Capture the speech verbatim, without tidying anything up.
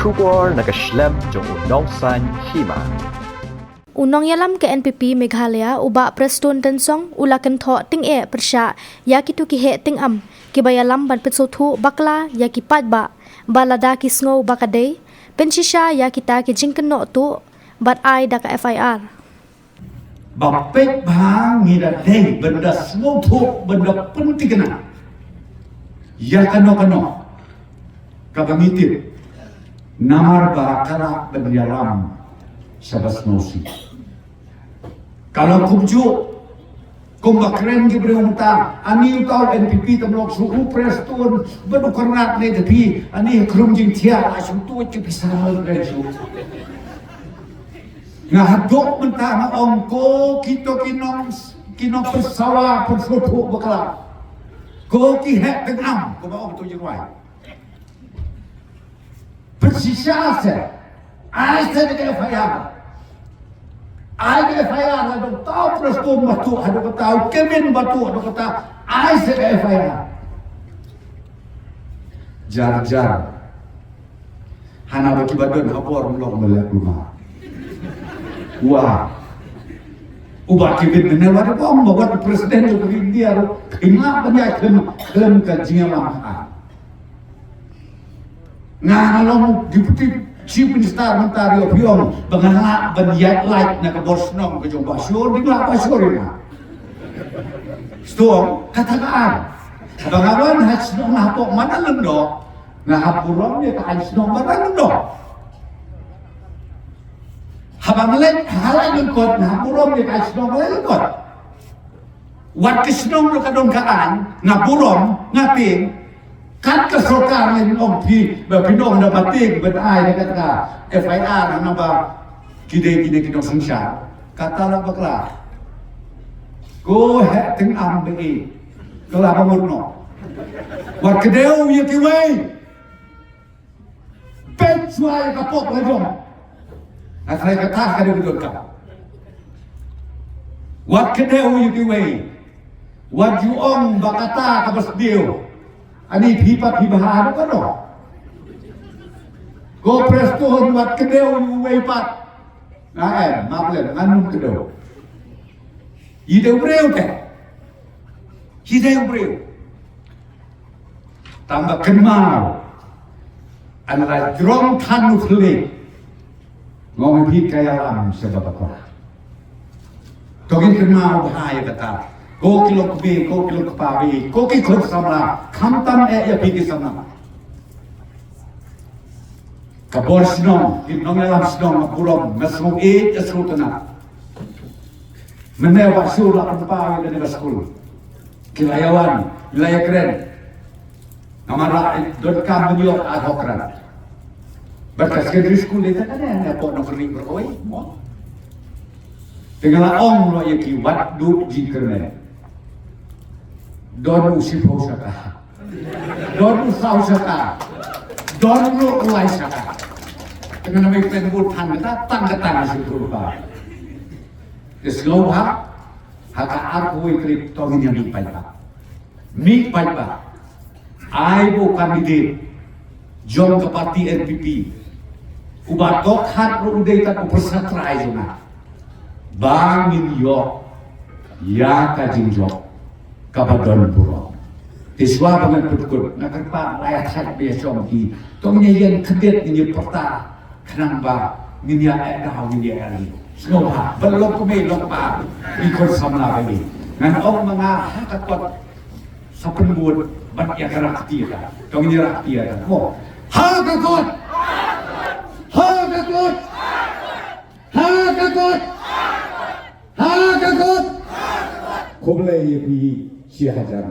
Khubor na ka shlem jong u Nongsaiñ Hima. U nongïalam ka N P P Meghalaya, u Bah Prestone Tynsong, u la kynthoh tyngeh pyrshah ïa kito ki heh tyngam kiba ïalam ban pynsngewthuh bakla ïa ki paidbah, ba lada ki sngew ba ka dei, pynshisha ïa kita ki jingkynnoh tuh bad ai da ka F I R. Ba peit ba ngi da dei ban da sngewthuh, ban da pynthikna ïa kano kano kaba ngi tip, namar ba ka lah ban ïalam sha ba sngewsih. Ka long kumjuh kumba kren ki briew mynta, ani uta u N P P tam lok shu u Prestone bad u Conrad ne te phi, ani khrum jingthiah la shu tuid ki pisa la shu. Nga haduh mynta nga ong ko kito ki nong, ki nongpynsawa pynsngewthuh bakla, ko ki heh tyngam, kumba ong to jingrwai. Pynshisha se, ai se da ka F I R. Ai ka F I R, haduh uta u Prestone ba tuh, haduh kata u Kevin ba tuh, haduh kata, ai se da ka F I R. Jar jar. Hana ba kiba don ha bor mlong melek luma. Wa. U Bah Kevin ne wa da bom ba wat president u India ruh. Inga ban ïa khlem, khlem ka jingïalam ha. Nga, nga long Deputy Chief Minister mynta, ïoh phi ong ba nga lah ban ïaid light na ka bor shnong ka jong Bah Shor, dei lah Bah Shor ïa nga. Sdang kata ka ar. Haba nga wan ha shnong, nga hapoh Madan Lyngdoh, nga hap burom ïa ka aiñ shnong Madan Lyngdoh. Haba nga leit ha Laitumkhrah, nga hap burom ïa ka aiñ shnong Laitumkhrah. Wat ka shnong ruh ka don ka aiñ, nga burom, nga tieng. Kat ka sorkar ngan ong phi, ba phin ong da ba tieng ban ai da kata ka F I R, hana ba ki dei kine ki nongsynshar. Kata la bakla. Ko heh tyngam ba i. Ka la ba mut noh. Wat kdew ïa kiwei. Peit shuwa ïa ka pop la jong. Nga tharai kata ka dei ka donkam. Wat kdew ïa kiwei. Wat ju ong ba kata kaba sdiew. Ani phi pat phi bha haduh katno. Ko Prestone, wat kdew ïa uwei pat. Nga em, map lem, ngan ym kdew. Ïa dei u briew te. Ïa dei u briew. Tang ba kynmaw, yn la jrong than u thylliej. Nga ong ïa phi, ka ïalam sha ba bakla. To ngin kynmaw bha ïa kata. Ko ki long kmie, ko ki long kpa ba ïeit, ko ki khun samla, khamtam eh ïa phi ki samla. Ka bor shnong, ki nongïalam shnong, nga burom, nga sngew ïeit, nga sngewtynnat. Mynne Bah Shor la pynpaw ïa kane ka skul. Ki la ïa wan, ki la ïa kren. Namar la donkam ban ïoh ad hoc grant. Bad ka secondary school dei ta kane, ne pok nongkynrih baroh kawei, mo. Te nga la ong noh ïa ki, wat duh jingkyrmen. Don u shiphew shaka. Don u saw shaka. Don ruh u lai shaka. Te nga namar pynbud than kata, tang kata nga shu pynbud ba. Te sngewbha, ha ka arphew wei tarik to ngin ïa mih paidbah. Mih paidbah. Ai ba u candidate jong ka party N P P, uba dkhot ruh u dei kat u pyrsa trai jong nga, ba ngin ïoh ïa ka jingjop kaba don burom. Te shuwa ba ngan pynkut, nga kyrpad, la ïa thait ba ïa shong ki, to ngin ïa ïeng khyndiat, ngin ïa pyrta, khnang ba ngin ïa eh daw, ngin ïa eh ri. Sngewbha, ba long kmie long kpa, ki khun samla ba ïeit. Ngan ong ma nga, ha ka kot sa pynbud bad ïa ka rakti ïa ka. To ngin ïa rakti ïa ka. Mo. Ha ka kot. Ha ka kot. Ha ka kot. Ha ka kot. Khublei ïa phi shi hajar.